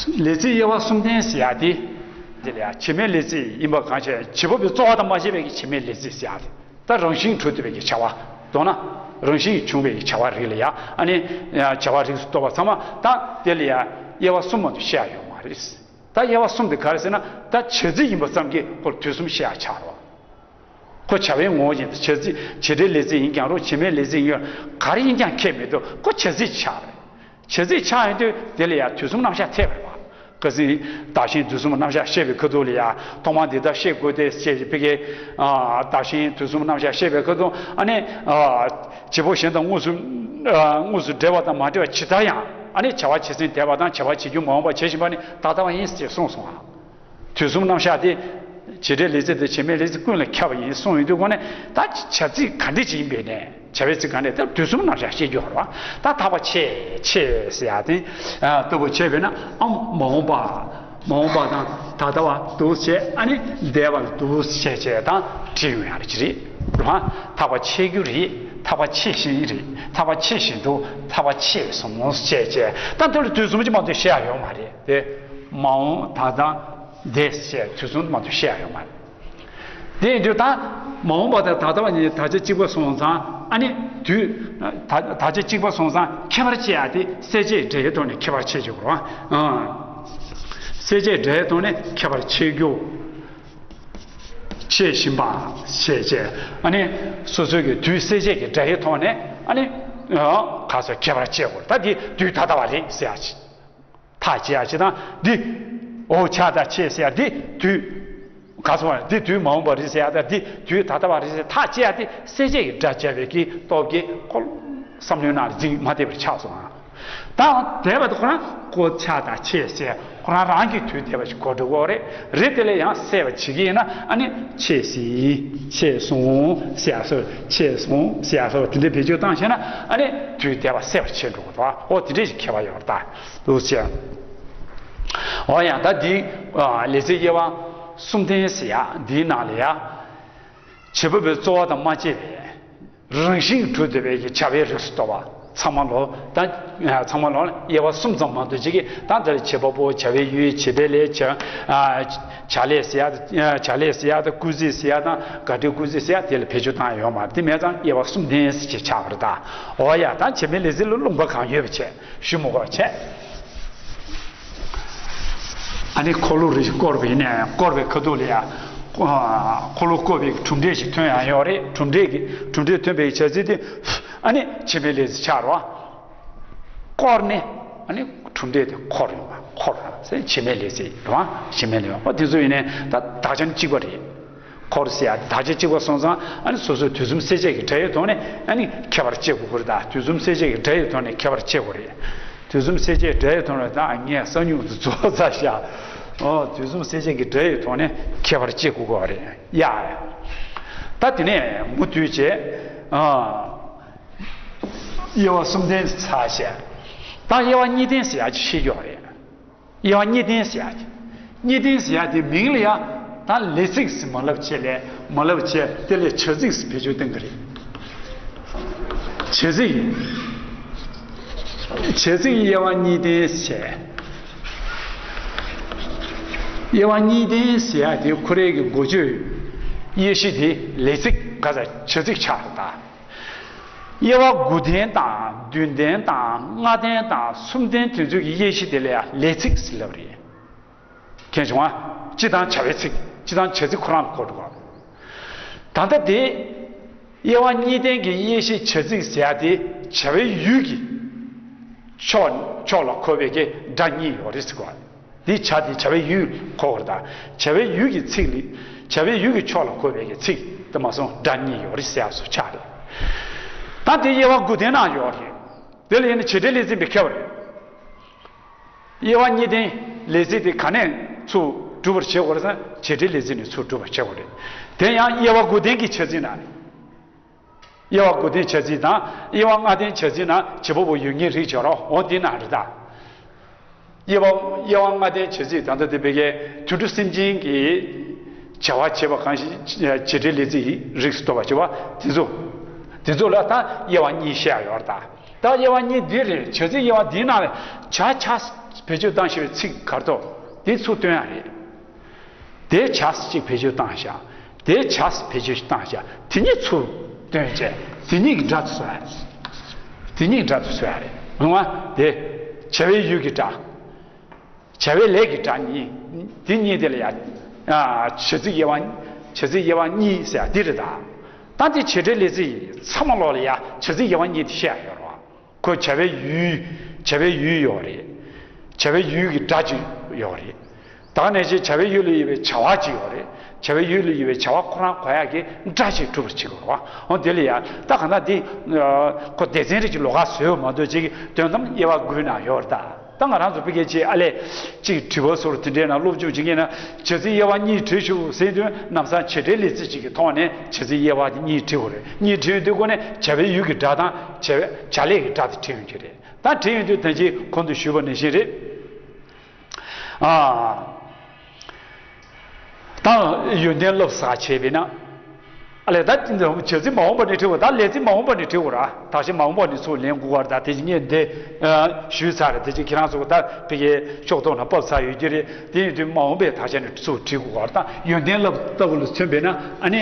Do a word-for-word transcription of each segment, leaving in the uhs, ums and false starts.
ལས་ཚིག་དབྱེ་བ་གསུམ་ལྡན་ཟེར་ཡ་དེ། དེ་ལ་ཡང་བྱེད་མེད་ལས་ཚིག་ཡིན་པ་གང་ཕྱིར། བྱེད་པ་པོའི་རྩོལ་བ་དང་མ་བྱས་པའི་གི་བྱེད་མེད་ལས་ཚིག་ཟེར་ཡ་དེ། ད་རང་བཞིན་གྲུབ་བསྡད་པའི་གི་བྱ་བ། མདོར་ན་རང་བཞིན་བྱུང་བའི་གི་བྱ་བ་རིགས་ལ་ཡང་ཨ་ནི་བྱ་བ་རིགས་སུ་གཏོགས་པ་ཚང་མ་ད་དེ་ལ་ཡང་དབྱེ་བ་གསུམ་མ་གཏོགས་བཤད་ཡ་ཡོད་མ་རེད། ད་དབྱེ་བ་གསུམ་དེ་ག་རེ་ཟེར་ན། ད་བྱེད་ཚིག་ཡིན་པ་ཙམ་གྱིས་ཁོ་ལ་དུས་གསུམ་བཤད་ཡ་ཆགས་རོགས། ཁོ་བྱ་བའི་ངོ་བོ་ཅན་དུ་བྱེད་ཚིག་བྱེད་འབྲེལ་ལས་ཚིག་ཡིན་ཀྱང་རུང་། བྱེད་མེད་ལས་ཚིག་ཡིན་ཀྱང་། ག་རེ་ཡིན་ཀྱང་ཁྱད་མི་འདུག་ཁོ་བྱེད་ཚིག་ཆགས་རེད། བྱེད་ཚིག་ཆགས་ཡོང་དུས་དེ་ལ་ཡང་དུས་གསུམ་རྣམ་གཞག་འཐད་པ་རེད་བ། ཁ་སང་བདག་གཞན་དུས་གསུམ་རྣམ་གཞག་བཤད་པའི་ཁ་ཐུག་ལ་ཡང་ཐོག་མར་འདི་ལྟར་ཤེས་དགོས་ཏེ་ཞེས་བྱས་པའི་གི། ཨ། བདག་གཞན་དུས་གསུམ་རྣམ་གཞག་བཤད་པའི་ཁ་ཐུག་ཨ་ནི། ཨ། བྱེད་པོ་གཞན་དང་དངོས་སུ། ཨ། དངོས་སུ་འབྲེལ་བ་དང་མ་འབྲེལ་བ་ཇི་ལྟར་ཡང་། ཨ་ནི་བྱ་བ་བྱེད་ཚུལ་འདས་པ་དང་། བྱ་བ་བྱེད་རྒྱུ་མ་འོངས་པ་བྱེད་བཞིན་པ་ནི་ད་ལྟ་བ་ཡིན་ཞེས་གསུངས་སོང་ང་། དུས་གསུམ་རྣམ་གཞག་དེ། བྱེད་འབྲེལ་ལས་ཚིག་དང་བྱེད་མེད་ལས་ཚིག་ཀུན་ལ་ཁྱབ་པ་ཡིན་གསུངས་ཡོང་དུས་སྒོ་ནས། ད་བྱ་ཚིག་ག་འདྲ་ཅིག་ཡིན་པའི་ནས། བྱ་བའི་ཚིག་ག་འདྲ། ད་དུས་གསུམ་རྣམ་གཞག་བཤད་རྒྱུ་རེད་བ། ད་ཐག་པ་ཆད། ཆད་ཟེར་ཡ་དེ་ལྟ་བུ་བྱས་པས་ན། ཨ། མ་འོངས་པ། མ་འོངས་པ་དང་ད་ལྟ་བ་འདུག་བྱས། ཨ་ནི་འདས་པ་ལ་འདུག་བྱས་བྱས་དང་བྲིས་ཡོང་ཡ་རེད་ཅི་རེད་རེད་བ། ཐག་པ་ཆད་རྒྱུ་རེད། ཐག་པ་ཆད་བཞིན་རེད། ཐག་པ་ཆད་བཞིན་དུ། ཐག་པ་ཆད་སོང་བྱས་བྱས། ད་འདི་ལ་དུས་གསུམ་གྱི་མ་གཏོགས་བཤད་ཡ་ཡོད་མ་རེད་དེ། མ་འོངས་ད་ལྟ་འདས་ཟེར་དུས་གསུམ་མ་གཏོགས་བཤད་ཡ་ཡོད་མ་རེད། དེ་ཡིན་དུས་ད་མ་འོངས་པ་དང་ད་ལྟ་བ་གཉིས་དག་ཆ་གཅིག་པ་སོང་ཙང་། ཨ་ནི་དུས་ད་དག་ཆ་གཅིག་པ་སོང་ཙང་ཁྱད་པར་ཕྱེ་ཡ་དེ་གསལ་བྱེད་སྒྲའི་ཐོག་ནས་ཁྱད་པར་ཕྱེ་ཆོག་གི་རེད་བ། ཨང་། གསལ་བྱེད་སྒྲའི་ཐོག་ནས་ཁྱད་པར་ཕྱེ་རྒྱུ། ཕྱེ་བཞིན་པ་ཞེས་བྱས། ཨ་ནི་སོ་སོའི་གི་དུས་གསལ་བྱེད་ཀྱི་སྒྲ་ཡི་ཐོག་ནས། ཨ་ནི་ག་ས་ཁྱད་པར་ཕྱེ་དགོས། ད་འདི་དུས་ད་ལྟ་བ་རེད་ཟེར་ཡ་ཅིག་ཐག་བཅད་ཡ་ཅིག་དང་། འདི་འོ་ཆ་དང་ཆེ་ཟེར་ཡ་འདི་དུས། ག་སོང་བ། འདི་དུས་མ་འོངས་པ་རེད་ཟེར་ཡ་དང་། འདི་དུས་ད་ལྟ་བ་རེད་ཟེར། ཐག་བཅད་ཡ་དེ་གསལ་བྱེད་ཀྱི་སྒྲ་སྦྱར་བའི་གི་སྟོབས་ཀྱིས་ཁོ་བསམ་བློའི་ནང་ལ་འཛིང་མ་བདེ་བར་ཆགས་སོང་ང་། ད་དེ་བར་དུ་ཁོ་རང་ཀོ་ཆ་དང་ཆེ་ཟེར། ཁོ་རང་རང་གི་དུས་འདས་པ་ཞིག་གོ་འགྲོ་གི་རེད། རེད། དེ་ལས་ཡང་གསལ་བ་བྱེད་ཀྱི་ཡིན་ན། ཨ་ནི་ཆེ་སི། ཆེ་སོང་ཟེར་ཡ་སོགས། ཆེ་སོང་ཟེར་ཡ་སོགས་དེ་འདྲའི་བེད་སྤྱོད་བཏང་ཤེས་ན། ཨ་ནི་དུས་འདས་པ་གསལ་བར་བྱེད་འགྲོ་གི་འདུག་འོ་དེ་འདྲའི་ཞིག་ཁྱད་པར་ཡོད་རེད་ད། འདུག་ཅེས། འོ་ཡ། ད་འདི་ལས་ཚིག་དབྱེ་བ་གསུམ་ལྡན་ཟེར་ཡ་འདིའི་ནང་ལ་ཡ། བྱེད་པ་པོའི་རྩོལ་བ་དང་མ་བྱས་པའི་རང་བཞིན་གྱིས་གྲུབ་བསྡད་པའི་གི་བྱ་བའི་རིགས་སུ་གཏོགས་པ་ཚང་མ་ལོ། ད་ཚང་མ་ལོ་དབྱེ་བ་གསུམ་ཙམ་མ་གཏོགས་ཅིག་གིས། ད་འདིར་བྱེད་པ་པོ། བྱ་བའི་ཡུལ། བྱེད་པའི་ལས། བྱ་བྱ་ལས་ཟེར་ཡ། བྱ་ལས་ཟེར་ཡ་དང་། སྐུལ་ཚིག་ཟེར་ཡ་དང་། དགག་སྒྲའི་སྐུལ་ཚིག་ཟེར་ཡ་དེ་ལ་བེད་སྤྱོད་བཏང་ཡ་ཡོད་མ་རེད། དེ་མེད་ཙང་དབྱེ་བ་གསུམ་ལྡན་ཟེར་གྱི་ཆགས་པ་རེད་ད། འོ་ཡ། ད་བྱེད་མེད་ལས་ཚིག་ལ་ལུང་པ་གང་ཡོད་པ་བྱས། ཞུ་མི་དགོས་པ་བྱས། ཨ་ནི་འཁོར་ལོ་རེ་ཞིག་བསྐོར་བ་ཡིན་ནའང་། བསྐོར་བའི་ཁ་ཐུག་ལ་ཡ། འཁོར་ལོ་བསྐོར་བའི་གྲུབ་འབྲས་ཤིག་ཐོན་ཡ་ཡོད་རེད། གྲུབ་འབྲས་ཀྱི། གྲུབ་འབྲས་ཐོན་པའི་བྱ་ཚིག་དེ་ཨ་ནི་བྱེད་མེད་ལས་ཚིག་ཆགས་རེད་བ། བསྐོར་ནས་ཨ་ནི་གྲུབ་འབྲས་དེ་འཁོར་ཡོང་བ། འཁོར་ཟེར་བྱེད་མེད་ལས་ཚིག་རེད་བ། བྱེད་མེད་ལས། འོ་དེ་ཚོ་ཡིན་ནའི་ད་དག་ཆ་ནི་གཅིག་པ་རེད། འཁོར་ཟེར་ཡ་དེ་དག་ཆ་གཅིག་པ་སོང་ཙང་། ཨ་ནི་སོ་སོའི་དུས་གསུམ་གསལ་བྱེད་ཀྱི་སྒྲ་ཡི་ཐོག་ནས་ཨ་ནི་ཁྱད་པར་ཕྱེ་དགོས་ཀྱི་རེད་ད། དུས་གསུམ་གསལ་བྱེད་ཀྱི་སྒྲ་ཡི་ཐོག་ནས་ཁྱད་པར་ཕྱེ་དགོས་རེད། དུས་གསུམ་གསལ་བྱེད་སྒྲ་ཡི་ཐོག་ནས། ད་ངས་གསང་མྱུག་ཏུ་རྫོགས་ཚར་ཤག་འོ། དུས་གསུམ་གསལ་བྱེད་ཀྱི་སྒྲ་ཡི་ཐོག་ནས་ཁྱད་པར་ཕྱེ་དགོས་ཀྱི་རེད་ཡ། ད་དེ་ནས་མུ་མཐུད་བྱས། ཨ། དབྱེ་བ་གསུམ་ལྡན་ཚར་བྱས། ད་དབྱེ་བ་གཉིས་ལྡན་ཟེར་ཡ་ཅིག་ཤེས་ཀྱི་ཡོད་རེད། དབྱེ་བ་གཉིས་ལྡན་ཟེར་ཡ་ཅིག་གཉིས་ལྡན་ཟེར་ཡ་དེ་མིང་ལ་ཡ། ད་ལས་ཚིག་ཟེར་མ་ལབ་བྱས་ལས། མ་ལབ་བྱས། དེ་ལས་བྱ་ཚིག་ཟེར་བེད་སྤྱོད་གཏོང་གི་རེད། བྱ་ཚིག་བྱ་ཚིག་དབྱེ་བ་གཉིས་ལྡན་ཟེར། དབྱེ་བ་གཉིས་ལྡན་ཟེར་ཡ་དེ་ཁོ་རའི་གི་འགོ་བརྗོད་དབྱེ་གཞི་དེ་ལས་ཚིག་ག་ས་བྱ་ཚིག་ཆགས་རེད་ད། དབྱེ་བ་དགུ་ལྡན་དང་། བདུན་ལྡན་དང་། ལྔ་ལྡན་དང་། གསུམ་ལྡན་དེ་ཚོའི་གི་དབྱེ་གཞི་དེ་ལ་ཡང་ལས་ཚིག་ཟེར་ལབ་རེད། མཁྱེན་བྱུང་ང་། སྤྱི་དང་བྱ་བའི་ཚིག་སྤྱི་དང་བྱ་ཚིག་ཁོ་རང་ལ་གོ་འགྲོ་ག་ད་ལྟ་དེ། དབྱེ་བ་གཉིས་ལྡན་གྱི་དབྱེ་གཞི་བྱ་ཚིག་ཟེར་ཡ་དེ་བྱ་བའི་ཡུལ་གྱི་ཕྱོགས། ཕྱོགས་ལ་གོ་བའི་གི་སྒྲ་གཉིས་ཡོད་རེད་ཟེར་གོ། འདི་བྱ་དེ་བྱ་བའི་ཡུལ་གོ་བར་དང་། བྱ་བའི་ཡུལ་གྱི་ཚིག་ལས། བྱ་བའི་ཡུལ་གྱི་ཕྱོགས་ལ་གོ་བའི་གི་ཚིག་དེ་མ་སོང་སྒྲ་གཉིས་ཡོད་རེད་ཟེར་ཡ་སོགས་ཆགས་རེད། ད་དེ་དབྱེ་བ་དགུ་ལྡན་ནང་ཡོད་རེད། དེ་ལ་ཡིན་ན་བྱེད་འབྲེལ་ལས་ཚིག་འདི་ཁྱད་པར་རེད། དབྱེ་བ་གཉིས་ལྡན་ལས་ཚིག་དེ་ག་ནས་ཚུར་སྒྲུབ་པར་བྱེད་དགོས་རེད་ཟེར་ན། བྱེད་འབྲེལ་ལས་ཚིག་ནས་ཚུར་སྒྲུབ་པར་བྱེད་དགོས་རེད། དེ་ཡང་དབྱེ་བ་དགུ་ལྡན་གྱི་བྱ་ཚིག་ནང་རེད། དབྱེ་བ་དགུ་ལྡན་བྱ་ཚིག་དང་། དབྱེ་བ་ལྔ་ལྡན་བྱ་ཚིག་ནང་བྱེད་པ་པོ་ཡུལ་ངེས་རིགས་བྱེད་རོགས། འོ་འདི་ནང་རེད་ད། དབྱེ་བ། དབྱེ་བ་ལྔ་ལྡན་བྱ་ཚིག་ད་ལྟ་དེ་བོད་སྐད་དུད་འགྲོ་སེམས་ཅན་གྱི་བྱ་བ་བྱེད་པ་གང་ཞིག་བྱེད་འབྲེལ་ལས་ཚིག་རིགས་སུ་གཏོགས་པ་བྱེད་པ་དེ་ཚོ། དེ་ཚོ་ལ་ད་དབྱེ་བ་གཉིས་བཤད་ཡ་ཡོད་རེད་ད། ད་དབྱེ་བ་གཉིས་འདི་རེད། བྱ་ཚིག་དབྱེ་བ་འདིའི་ནང་ལ་བྱ་བྱས་བེད་སྤྱོད་བཏང་ཤེས་པའི་ཚིག་གར་ཐོག་དེ་ཚུར་སྟོན་ཡ་རེད། དེ་བྱས་ཅིག་བེད་སྤྱོད་བཏང་བཞག་དེ་བྱས་བེད་སྤྱོད་བཏང་བཞག་དེ་གཉིས་ཚུར་སྟོན་བྱས་དེ་གཉིས་ཀྱི་སྒྲ་དུ་བཟོ་ཡ་རེད། དེ་གཉིས་ཀྱི་སྒྲ་དུ་བཟོ་ཡ་རེད། རུང་བ་དེ་བྱ་བའི་ཡུལ་གྱི་སྒྲ། བྱ་བའི་ལས་ཀྱི་སྒྲ་གཉིས། དེ་གཉིས་དེ་ལ་ཡ། བྱ་ཚིག་དབྱེ་བ། བྱ་ཚིག་དབྱེ་བ་གཉིས་ཟེར་ཡ་འདི་རེད་ད། ད་འདི་བྱེད་འབྲེལ་ལས་ཚིག་ཚང་མ་ལོག་ལ་ཡ་བྱ་ཚིག་དབྱེ་བ་གཉིས་དེ་བཤད་ཡ་ཡོད་རེད་བ། ཁོ་བྱ་བའི་ཡུལ། བྱ་བའི་ཡུལ་ཡོད་རེད། བྱ་བའི་ཡུལ་གྱི་སྒྲ་ཅིག་ཡོད་རེད། ད་ག་ནང་བཞིན་བྱ་བའི་ཡུལ་ལ་ཡོད་པའི་བྱ་བ་ཅིག་ཡོད་རེད། བྱ་བའི་ཡུལ་ལ་ཡོད་པའི་བྱ་བ་ཁོ་རང་གོ་ཡ་གི་སྒྲ་ཅིག་གྲུབ་པར་བྱེད་དགོས་རེད་བ། འོ་དེ་ལ་ཡ་ད་ག་ན་འདི། ཁོ་སྡེ་ཚན་རེ་ཅིག་ལོགས་ཀ་བཟོས་ཡོད་མ་གཏོགས་ཅིག་དོན་དམ་དབྱེ་བ་དགུའི་ནང་ཡོད་རེད་ད། ད་ང་རང་ཚོ་ཕ་གིའི་ཅིག་ཨ་ལས་ཅིག་དྲི་བ་སོགས་དེ་འདྲའི་ནང་སློབ་སྦྱོང་བྱེད་མཁན་ན་བྱ་ཚིག་དབྱེ་བ་གཉིས་བྲིས་ཤོག་ཟེར་དུས་ལམ་སང་བྱེད་འབྲེལ་ལས་ཚིག་ཅིག་གི་ཐོག་ནས་བྱ་ཚིག་དབྱེ་བ་དེ་གཉིས་བྲིས་དགོས་རེད། གཉིས་བྲིས་ཡོང་དུས་ཁོ་ནས་བྱ་བའི་ཡུལ་གྱི་སྒྲ་དང་བྱ་བའི་བྱ་ལས་ཀྱི་སྒྲ་དེ་བྲིས་ཡོང་གི་རེད། ད་བྲིས་ཡོང་དུས་ད་ཅིག་གོང་དུ་ཞུས་པ་ནང་བཞིན་རེད། ཨ། ད་ཡོན་ཏན་བསླབ་ས་བྱས་པས་ན། ཨ་ལས་ད་བྱ་ཚིག་མ་འོངས་པ་ནས་བྲིས་པ། ད་ལས་ཚིག་མ་འོངས་པ་ནས་བྲིས་པ་ར། དག་ཆ་མ་འོངས་པ་ནས་ཚུར་ལེན་དགོས་པ་རེད། ད་དེ་བཞིན་ངས་འདི་ཞུས་ཚར་རེད། དེ་བཞིན་ཁྱེད་རང་ཚོ་ད་ཕ་གིའི་ཤོག་ཐོག་ནང་ཕབ་ཚར་ཡོད་ཀྱི་རེད། དེ་ཡིན་དུས་མ་འོངས་པའི་དག་ཆ་ནས་ཚུར་བྲིས་དགོས་པ་རེད། ད་ཡོན་ཏན་བསླབ་ལྟ་བུ་ལ་མཚོན་པས་ན་ཨ་ནི་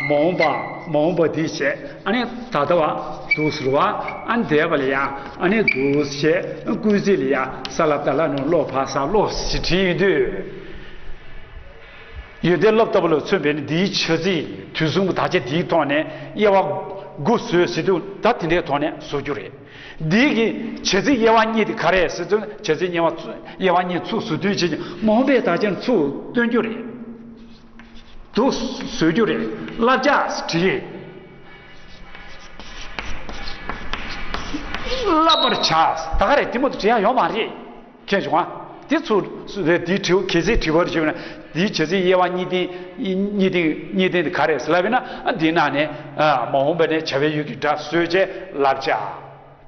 མ་འོངས་པ་མ་འོངས་པ་འདི་བྱས། ཨ་ནི་ད་ལྟ་བ་འདུག་ཟེར་བ། ཨ་ནི་འདས་པ་ལ་ཡ་ཨ་ནི་འདུག་བྱས། སྐུལ་ཚིག་ལ་ཡ་ས་ལ་ད་ལ་ནོ་བློ་ཕ་ས་བློ་ཞེས་བྲིས་ཡོང་དུས། ཡོན་ཏན་བསླབ་ལྟ་བུ་ལ་མཚོན་པས་ནི་འདིའི་བྱ་ཚིག་དུས་གསུམ་གྱི་དག་ཆ་འདིའི་ཐོག་ནས་དབྱེ་བ་དགུ་བཟོས་ཟེར་དུས་ད་དེ་འདྲའི་ཐོག་ནས་བཟོ་རྒྱུ་རེད། འདིའི་གི་བྱ་ཚིག་དབྱེ་བ་གཉིས་དེ་ག་རེ་ཟེར་དུས་བྱ་ཚིག་དབྱེ་བ་དབྱེ་བ་གཉིས་ཚུར་བཟོ་དུས་བྱེད་ཀྱི་མ་འོངས་པའི་དག་ཆ་ཚུར་སྟོན་རྒྱུ་རེད། དུ་བཟོ་རྒྱུ་རེད། བསླབ་བྱ་བྲིས། བསླབ་པར་བྱ། ད་ག་རེད། དེ་མ་གཏོགས་བྲིས་ཡ་ཡོད་མ་རེད། མཁྱེན་བྱུང་ཨ། དེ་ཚུར་རེད། དེའི་དྲི་བ་གལ་སྲིད་དྲི་བ་རེ་ཞུས་ན་དེའི་བྱ་ཚིག་དབྱེ་བ་གཉིས་ལྡན། གཉིས་ལྡན་གཉིས་ལྡན་དེ་ག་རེད་ཟེར་ལབ་ཡིན་ན། ཨ་འདིའི་ནང་ནས་ཨ་མ་འོངས་པ་ནས་བྱ་བའི་ཡུལ་གྱི་སྒྲ་བཟོས་བྱས་བསླབ་བྱ།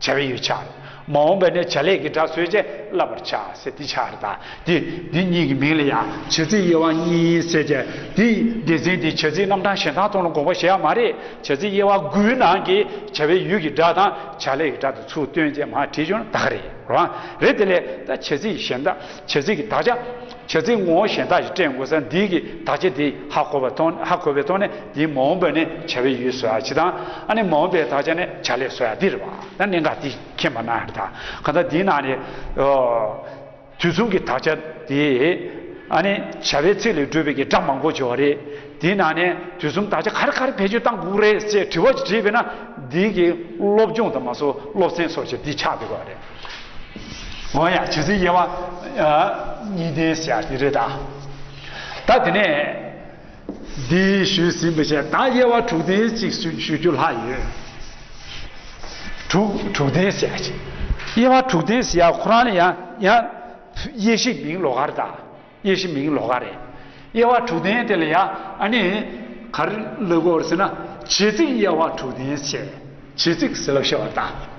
བྱ་བའི་ཡུལ་ཆགས། མ་འོངས་པ་ནས་བྱ་ལས་ཀྱི་སྒྲ་བཟོས་བྱས་བསླབ་པར་བྱ་ཟེར་དེ་ཆགས་རེད་ད། དེ་འདི་གཉིས་ཀྱི་མིང་ལ་ཡང་བྱ་ཚིག་དབྱེ་བ་གཉིས་ཟེར་བྱས། དེ་སྡེ་ཚན་དེ་བྱ་ཚིག་རྣམ་གྲངས་གཞན་དག་ཐོག་ལ་དགོངས་པ་བཞེས་ཡ་མ་རེད། བྱ་ཚིག་དབྱེ་བ་དགུའི་ནང་གི་བྱ་བའི་ཡུལ་གྱི་སྒྲ་དང་བྱ་ལས་ཀྱི་སྒྲ་དེ་ཚུར་བཏོན་བྱས་མར་བྲིས་བྱུང་ན་ད་ག་རེད། རེད་པ། རེད། དེ་ལས་ད་བྱ་ཚིག་གཞན་དག་བྱ་ཚིག་གི་དག་ཆ། བྱ་ཚིག་ངོ་བོ་གཞན་དག་ཞིག་སྤྲད་དགོས་ས་འདི་གི་དག་ཆ་དེ་ཧ་གོ་བའི་ཐོག་ཧ་གོ་བའི་ཐོག་ནས་དེའི་མ་འོངས་པ་ནས་བྱ་བའི་ཡུལ་བཟོ་ཡ་ཅིག་དང་། ཨ་ནི་མ་འོངས་པའི་དག་ཆ་ནས་བྱ་ལས་བཟོ་ཡ་འདི་རེད་པ། ད་གནད་འགག་འདི་མཁྱེན་པ་གནང་ཡ་རེད་ད། གང་ལྟར་འདིའི་ནང་ནས་ཨོ། དུས་གསུམ་གྱི་དག་ཆ་དེ་ཨ་ནི་བྱ་བའི་ཚིག་ལས་གྲུབ་པའི་གི་སྒྲ་མང་པོ་ཅིག་ཡོད་རེད། དེའི་ནང་ནས་དུས་གསུམ་དག་ཆ་ག་རེ་ག་རེ་བེད་སྤྱོད་གཏང་དགོས་རེད་ཅེས་དྲི་བ་ཅིག་དྲིས་པས་ན། འདི་གི་སློབ་སྦྱོང་དང་མ་སོགས་སློབ་ཚན་སོགས་ཀྱི་འདི་ཆགས་བསྡད་ཡོད་རེད། འོ་ཡ། བྱ་ཚིག་དབྱེ་བ་གཉིས་ལྡན་ཟེར་ཡ་དེ་རེད་ད། ད་དེ་ནས་འདི་ཞུས་ཟིན་པ་བྱས། ད་དབྱེ་བ་དྲུག་ལྡན་ཅིག་ཞུ་ཞུ་རྒྱུ་ལྷག་ཡོད། དྲུག་དྲུག་ལྡན་ཟེར་ཡ་ཅིག་དབྱེ་བ་དྲུག་ལྡན་ཟེར་ཡ་ཁོ་རང་ལ་ཡང་ཡང་དབྱེ་གཞི་མིང་ལོགས་ཀ་རེད་ད། དབྱེ་གཞི་མིང་ལོགས་ཀ་རེད། དབྱེ་བ་དྲུག་ལྡན་དེ་ལ་ཡ་ཨ་ནི་ག་རེ་ལབ་དགོས་རེད་ཟེར་ན། བྱེད་ཚིག་དབྱེ་བ་དྲུག་ལྡན་ཟེར། བྱེད་ཚིག་ཟེར་ལབ་ཤེས་པ་དང་།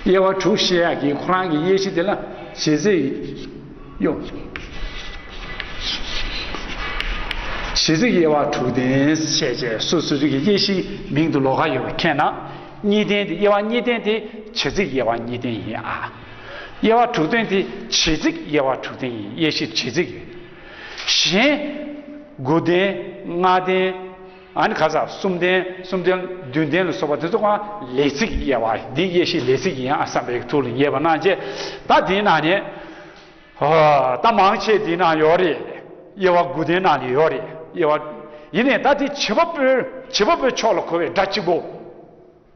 དབྱེ་བ་དྲུག་བཤད་ཡག་གི་ཁོ་རང་གི་དབྱེ་གཞི་དེ་ལ་བྱེད་ཚིག་ཡོད། བྱེད་ཚིག་དབྱེ་བ་དྲུག་ལྡན་ཟེར་བྱས་སོ་སོ་སོ་གི་དབྱེ་གཞི་མིང་དུ་ལོགས་ཀ་ཡོད་པ་མཁྱེན་ན། གཉིས་ལྡན་དེ། དབྱེ་བ་གཉིས་ལྡན་དེ་བྱེད་ཚིག་དབྱེ་བ་གཉིས་ལྡན་ཡིན་ཨ། དབྱེ་བ་དྲུག་ལྡན་དེ་བྱེད་ཚིག་དབྱེ་བ་དྲུག་ལྡན་ཡིན། དབྱེ་གཞི་བྱེད་ཚིག་ཡོད། གཞན་དགུ་ལྡན་ལྔ་ལྡན། ཨ་ནི་ཁ་ས་གསུམ་ལྡན་གསུམ་ལྡན་བདུན་ལྡན་ལ་སོགས་པ་དེ་ཚོ་གང་ལས་ཚིག་དབྱེ་བ། འདི་དབྱེ་གཞི་ལས་ཚིག་ཡིན་ཨ་བསམ་པའི་ཐུགས་ལ་ངེས་པ་གནང་བྱས། ད་དེའི་ནང་ནས་ཨོ་ད་མང་ཆེ་དེའི་ནང་ཡོད་རེད། དབྱེ་བ་དགུ་ལྡན་ནང་ལ་ཡོད་རེད། དབྱེ་བ། ཡིན་ནའི་ད་དེ་བྱེད་པ་པོའི་བྱེད་པ་པོའི་ཕྱོགས་ལ་གོ་བའི་སྒྲ་གཅིག་པོ།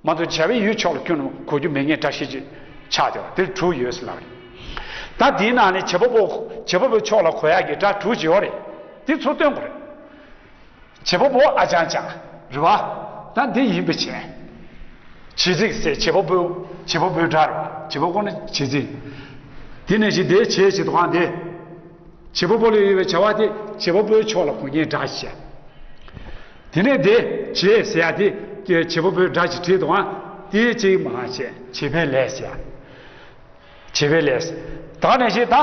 མ་གཏོགས་བྱ་བའི་ཡུལ་ཕྱོགས་ལ་ཁྱོན་ནས་གོ་རྒྱུ་མེད་མཁན་སྒྲ་བཤད་ཅིག་ཆགས་བསྡད་པ་དེར་དྲུག་ཡོད་ཟེར་ལབ་རེད། ད་དེའི་ནང་ནས་བྱེད་པ་པོ་བྱེད་པ་པོའི་ཕྱོགས་ལ་གོ་ཡག་གི་སྒྲ་དྲུག་ཅིག་ཡོད་རེད། དེ་ཚུར་སྟོན་དགོས་རེད། བྱེད་པ་པོ་ཨ་ཅང་ཅང་རེད་བ། ད་འདི་ཡིན་པ་བྱས། བྱེད་ཚིག་ཟེར་བྱེད་པ་པོ་བྱེད་པ་པོའི་སྒྲ་རེད་བ། བྱེད་པ་པོ་ནི་བྱེད་ཚིག་དེ་ནས་ཞིག་དེ་བྱེད་ཅིག་དོགས་དེ། བྱེད་པ་པོ་ལ་ཡོད་པའི་བྱ་བ་དེ་བྱེད་པ་པོའི་ཕྱོགས་ལ་གོ་མཁན་སྒྲ་ཞིག་དེ་ནས་དེ་བྱེད་ཟེར་ཡ་དེ་བྱེད་པ་པོའི་སྒྲ་ཞིག་བྲིས་འདུག་ཨང་། དེ་གཅིག་མ་བྱས་བྱེད་པའི་ལས་ཟེར་ཡ། བྱེད་པའི་ལས། ད་ནས་ཞིག་ད་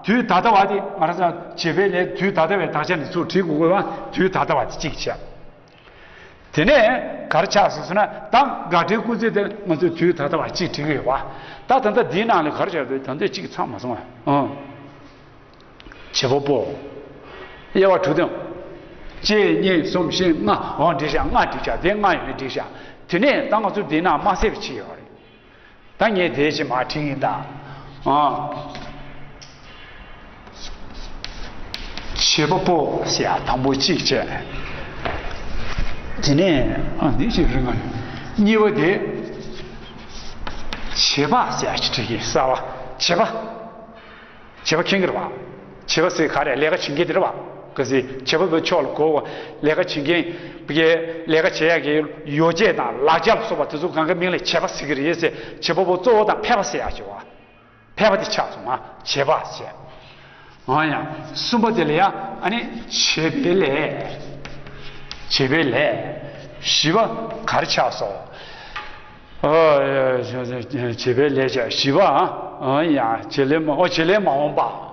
དུས་ད་ལྟ་བ་དེ་ང་རང་ཚོ་བྱེད་པའི་ལས་དུས་ད་ལྟ་བའི་དག་ཆ་ནས་ཚུར་བྲིས་དགོས་དགོས་པ་དུས་ད་ལྟ་བ་དེ་གཅིག་བྱས། དེ་ནས་ག་རེ་ཆགས་སོང་ཟེར་ན། ད་དགག་སྒྲའི་སྐུལ་ཚིག་དེ་ང་ཚོས་དུས་ད་ལྟ་བ་གཅིག་བྲིས་ཀྱི་ཡོད་པ། ད་ད་ལྟ་འདིའི་ནང་ལ་ག་རེ་བྱས་འདུག་ད་ལྟ་གཅིག་ཚང་མ་སོང་བ། ཨང་། བྱེད་པ་པོ། དབྱེ་བ་དྲུག་དང་། གཅིག་གཉིས་གསུམ་བཞི་ལྔ། འོ་འགྲིག་ཤག་ལྔ་འགྲིག་ཤག་དེ་ལྔ་ཡོད་ན་འགྲིག་ཤག་དེ་ནས་ད་ང་ཚོ་འདིའི་ནང་དམར་སེར་ཕྱེ་ཡོད་རེད། ད་ངས་དེ་ཕྱེ་མར་བྲིས་ཡིན་ད། ཨང་། བྱེད་པ་པོ་ཟེར་ཡ་དང་པོ་གཅིག་བྱས། དེ་ནས་ཨ་འདི་ཞིག་རིང་ང་། གཉིས་པ་དེ། བྱེད་པ་ཟེར་ཡ་ཞིག་བྲིས་ཀྱི་གསར་བ། བྱེད་པ། བྱེད་པ་མཁྱེན་གྱི་རེད་པ། བྱེད་པ་ཟེར་ག་རེ། ལས་ཀ་བྱེད་མཁན་དེ་རེད་པ། གལ་སྲིད་བྱེད་པ་པོའི་ཕྱོགས་ལ་གོ་བ། ལས་ཀ་བྱེད་མཁན་པའི་ལས་ཀ་བྱེད་ཡག་གི་ཡོ་བྱད་དང་ལག་ཆ་ལ་སོགས་པ་དེ་ཚོ་གང་ག་མིང་ལ་བྱེད་པ་ཟེར་གྱི་རེད་ཟེར། བྱེད་པ་པོ་གཙོ་བོ་དང་ཕལ་པ་ཟེར་ཡག་ཅིག་པ། ཕལ་པ་དེ་ཆགས་སོང་ང་། བྱེད་པ་ཟེར། འོ་ཡ། གསུམ་པ་དེ་ལ་ཡ་ཨ་ནི་བྱེད་པའི་ལས། བྱེད་པའི་ལས། བཞི་པ་ག་རེ་ཆགས་སོང་། ཨོ། བྱེད་པའི་ལས་བྱ། བཞི་པ། ཨ་ཡ། བྱེད་ལས་མ། ཨོ། བྱེད་ལས་མ་འོངས་པ།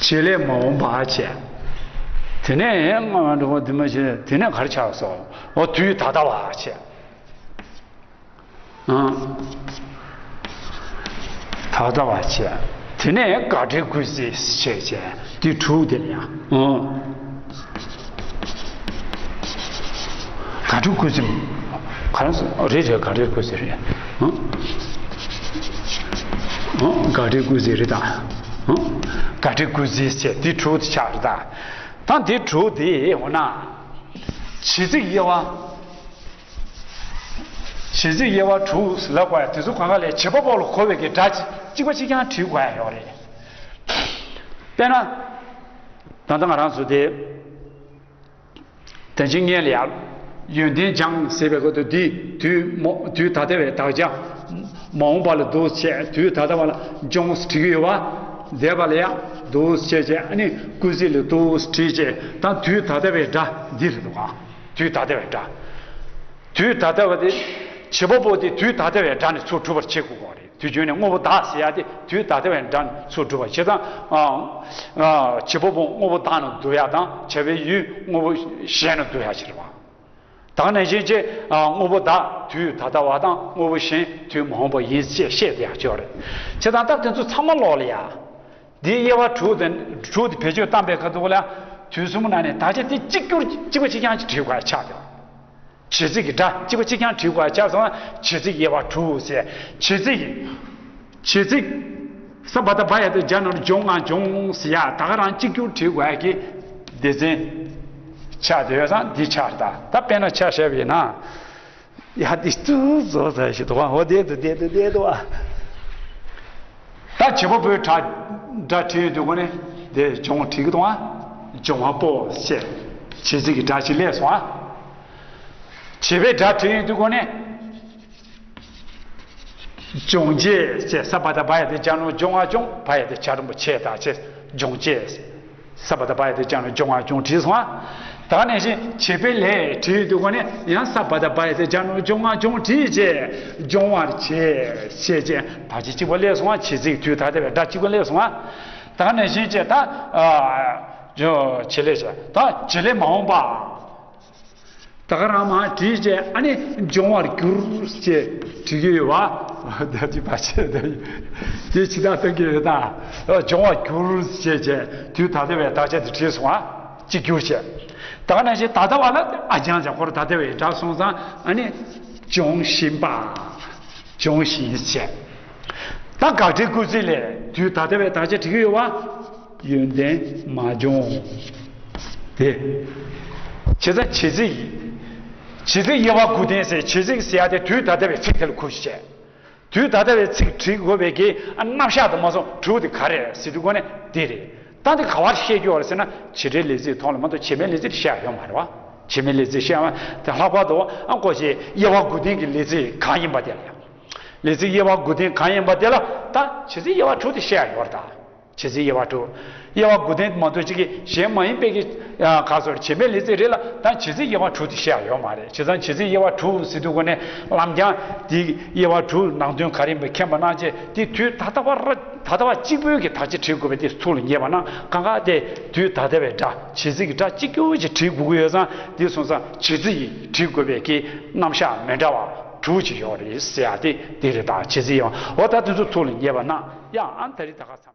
བྱེད་ལས་མ་འོངས་པ་བྱས། དེ་ནས་ང་འགྲོ་བ་འདི་མ་བྱས། དེ་ནས་ག་རེ་ཆགས་སོང་། ཨོ། དུས་ད་ལྟ་བ་བྱས། ཨང་། ད་ལྟ་བ་བྱས། དེ་ནས་དགག་སྒྲའི་སྐུལ་ཚིག་བྱས་བྱས། འདི་དྲུག་དེ་ལ་ཡང་། ཨང་། དགག་སྒྲའི་སྐུལ་ཚིག་ག་རེ་རེད་བྱས། དགག་སྒྲའི་སྐུལ་ཚིག་རེད། ཨང་། ཨང་། དགག་སྒྲའི་སྐུལ་ཚིག་རེད་ད། ཨང་། དགག་སྒྲའི་སྐུལ་ཚིག་བྱས། འདི་དྲུག་དེ་ཆགས་རེད་ད། ད་འདི་དྲུག་དེ་འོ་ན། བྱེད་ཚིག་དབྱེ་བ། བྱེད་ཚིག་དབྱེ་བ་དྲུག་ལབ་དགོས་ཡ་དེ་ཚོ་གང་ག་ལས་བྱེད་པ་པོ་ལ་གོ་བའི་གི་སྒྲ་གཅིག་པ་གཅིག་རྐྱང་བྲིས་དགོས་ཡ་ཡོད་རེད། དཔེར་ན། ད་ལྟ་ང་རང་ཚོ་དེ། དོན་སྤྱི་ངན་ལ་ཡ། ཡོན་ཏན་སྦྱངས་ཟེར་བའི་སྐབས་དུ་འདི་དུས་མ། དུས་ད་ལྟ་བའི་དག་ཆ། མ་འོངས་པ་ལ་འདུག་བྱས། དུས་ད་ལྟ་བ་ལ་སྦྱོངས་བྲིས་ཀྱི་ཡོད་པ། འདས་པ་ལ་ཡ་འདུག་བྱས་བྱས། ཨ་ནི་སྐུལ་ཚིག་ལ་འདུག་བྲིས་བྱས། ད་དུས་ད་ལྟ་བའི་སྒྲ་འདི་རེད་འདུག་ག་དུས་ད་ལྟ་བའི་སྒྲ། དུས་ད་ལྟ་བ་དེ། བྱེད་པ་པོ་དེ་དུས་ད་ལྟ་བའི་སྒྲ་ནས་ཚུར་གྲུབ་པར་བྱེད་དགོས་པ་རེད། དུས་རྒྱུན་ནས་དངོས་པོ་བདག་ཟེར་ཡ་དེ་དུས་ད་ལྟ་བའི་སྒྲ་ནས་ཚུར་གྲུབ་པར་བྱེད་དང་། ཨ། ཨ། བྱེད་པ་པོ་དངོས་པོ་བདག་ནང་འདུ་ཡ་དང་། བྱ་བའི་ཡུལ་དངོས་པོ་གཞན་ནང་འདུ་ཡ་ཕྱིར་བ། ད་ག་ནང་བཞིན་བྱས། ཨ། དངོས་པོ་བདག་དུས་ད་ལྟ་བ་དང་། དངོས་པོ་གཞན་དུས་མ་འོངས་པ་ཡིན་ཅེས་བཤད་དེ་ཡང་ཆོག་རེད། བྱས་ཙང་ད་དེ་ཚོ་ཚང་མ་ལོག་ལ་ཡ། འདིའི་དབྱེ་བ་དྲུག་དེ། དྲུག་དེ་བེད་སྤྱོད་བཏང་པའི་ཁ་ཐུག་ལ། དུས་གསུམ་ནང་ནས་དག་ཆ་དེ་གཅིག་གྱུར་གཅིག་པ་གཅིག་རྐྱང་གཅིག་བྲིས་དགོས་ཆགས་ཀྱང་། བྱེད་ཚིག་གི་སྒྲ་གཅིག་པ་གཅིག་རྐྱང་བྲིས་དགོས་ཆགས་སོང་ན། བྱེད་ཚིག་དབྱེ་བ་དྲུག་ཟེར། བྱེད་ཚིག་བྱེད་ཚིག་ས་བ་ད་བ་ཡ་དེ་སྦྱར་ནོར་སྦྱོང་ང་སྦྱོང་ཟེར་ཡ། ད་ག་རང་གཅིག་གྱུར་བྲིས་དགོས་ཀྱི་སྡེ་ཚན་ཆགས་བསྡད་ཡོད་ཙང་འདི་ཆགས་རེད་ད། ད་དཔེར་ན་ཆ་བཞག་པ་ཡིན་ན། ཡ་འདི་ཏུ་བཟོ་ས་ཞིག་འདུག་བ། འོ་དེ་འདུག་དེ་འདུག་དེ་འདུག་བ། ད་བྱེད་པ་པོའི་སྒྲ་སྒྲ་བྲིས་ཡོང་དུས་གོ་ནས་དེ་སྦྱོང་བྲིས་ཀྱི་འདུག་བ། སྦྱོང་བ་པོ་ཞེས་བྱེད་ཚིག་གི་སྒྲ་ཞིག་སླེབས་སོང་བ། བྱེད་པའི་སྒྲ་བྲིས་ཡོང་དུས་གོ་ནས། སྦྱོང་བྱེད་ཅེས། ས་བ་ད་བ་ཡ་དེ་སྦྱར་ནོར་སྦྱོང་ང་སྦྱོང་། བ་ཡ་དེ་བྱ་རིང་པོ་བྱེད་ད་ཅེས། སྦྱོང་བྱེད། ས་བ་ད་བ་ཡ་དེ་སྦྱར་ནོར་སྦྱོང་ང་སྦྱོང་བྲིས་སོང་ང་། ད་ག་ནང་བཞིན་བྱེད་པའི་ལས་བྲིས་ཡོང་དུས་གོ་ནས་ཡང་ས་བ་ད་བ་ཡ་དེ་སྦྱར་ནོར་སྦྱོང་ང་སྦྱོང་བྲིས་བྱས། སྦྱོང་བར་བྱེད་ཅེས་བྱེད་ཅེས་བ་ཅིག་གཅིག་པ་སླེབས་སོང་ང་། བྱེད་ཚིག་དུས་ད་ལྟ་བའི་སྒྲ་གཅིག་པ་སླེབས་སོང་ང་། ད་ག་ནང་བཞིན་བྱས་ད། ཨ། བྱེད་ལས་བྱས། ད་བྱེད་ལས་མ་འོངས་པ། ད་ག་རང་མར་བྲིས་བྱས། ཨ་ནི་སྦྱོང་བར་འགྱུར་ཅེས་བྲིས་ཀྱི་ཡོད་པ། ད་ཅི་བ་ཆེ་ད་དེ་ཇི་ལྟར་གཏོང་གི་ཡོད་ད། སྦྱོང་བར་འགྱུར་ཅེས་བྱས། དུས་ད་ལྟ་བའི་དག་ཆ་དེ་བྲིས་སོང་ང་། གཅིག་གྱུར་བྱས། ད་ག་ནང་བཞིན་ད་ལྟ་བ་ལ་ཨ་རྐྱང་བྱས། ཁོ་རང་ད་ལྟ་བའི་སྒྲ་སོང་ཙང་། ཨ་ནི་སྦྱོང་བཞིན་པ། སྦྱོང་བཞིན་བྱས། ད་དགག་སྒྲའི་སྐུལ་ཚིག་ལས་དུས་ད་ལྟ་བའི་དག་ཆ་བྲིས་ཀྱི་ཡོད་པ། ཡོན་ཏན་མ་སྦྱོང་། དེ། བྱས་ཙང་བྱེད་ཚིག་བྱེད་ཚིག་དབྱེ་བ་དགུ་ལྡན་ཟེར། བྱེད་ཚིག་ཟེར་ཡ་དེ་དུས་ད་ལྟ་བའི་ཚིག་དེ་ལ་གོ་ཞིག་བྱས། དུས་ད་ལྟ་བའི་ཚིག་བྲིས་དགོས་པའི་གི་རྣམ་གཞག་དུ་མ་སོང་དྲུག་དེ་ག་རེ་རེད་ཟེར་དུས་གོ་ནས་འདི་རེད། ད་འདི་ག་བར་བཤད་རྒྱུ་བ་རེད་ཟེར་ན། བྱེད་འབྲེལ་ལས་ཚིག་ཐོག་ལ་མ་གཏོགས་བྱེད་མེད་ལས་ཚིག་བཤད་ཡོད་མ་རེད་བ། བྱེད་མེད་ལས་ཚིག་བཤད་ཡོད་མ་རེད། དེ་ལྷག་པར་དུ་ཨ་ཀོ་ཞེས་དབྱེ་བ་དགུ་ལྡན་གྱི་ལས་ཚིག་གང་ཡིན་པ་དེ་ལ་ཡང་། ལས་ཚིག་དབྱེ་བ་དགུ་ལྡན་གང་ཡིན་པ་དེ་ལ་ད་བྱེད་ཚིག་དབྱེ་བ་དྲུག་དེ་བཤད་ཡོད་རེད་ད། བྱེད་ཚིག་དབྱེ་བ་དྲུག་དབྱེ་བ་དགུ་ལྡན་མ་གཏོགས་ཅིག་གི་གཞན་མ་ཡིན་པའི་གི་ག་སོར་བྱེད་མེད་ལས་ཚིག་རེད་ལ། ད་བྱེད་ཚིག་དབྱེ་བ་དྲུག་དེ་བཤད་ཡ་ཡོད་མ་རེད། བྱས་ཙང་བྱེད་ཚིག་དབྱེ་བ་དྲུག་ཟེར་དུས་གོ་ནས་ལམ་རྐྱང་དེ་དབྱེ་བ་དྲུག་ནང་དོན་ག་རེ་ཡིན་པ་མཁྱེན་པ་གནང་བྱས། དེ་དུས་ད་ལྟ་བ་ར་ད་ལྟ་བ་གཅིག་པོའི་གི་དག་ཆ་བྲིས་དགོས་པའི་དེ་ཚུལ་ལ་ངེས་པ་ན། གང་ག་དེ་དུས་ད་ལྟ་བའི་སྒྲ་བྱེད་ཚིག་གི་སྒྲ་གཅིག་གྱུར་ཅིག་བྲིས་དགོས་ཀྱི་ཡོད་ཙང་། དེ་སོང་ཙང་བྱེད་ཚིག་ཡིས་བྲིས་དགོས་པའི་གི་རྣམ་གཞག་མི་འདྲ་བ་དྲུག་ཅིག་ཡོད་རེད་ཟེར་ཡ་དེ་དེ་རེད། ད་བྱེད་ཚིག་ཡིན་པ། འོ་ད་དེ་ཚོ་ཚུལ་ལ་ངེས་པ་ན་ཡང་ཨ་ད་རེས་ད་ག་ཚང་།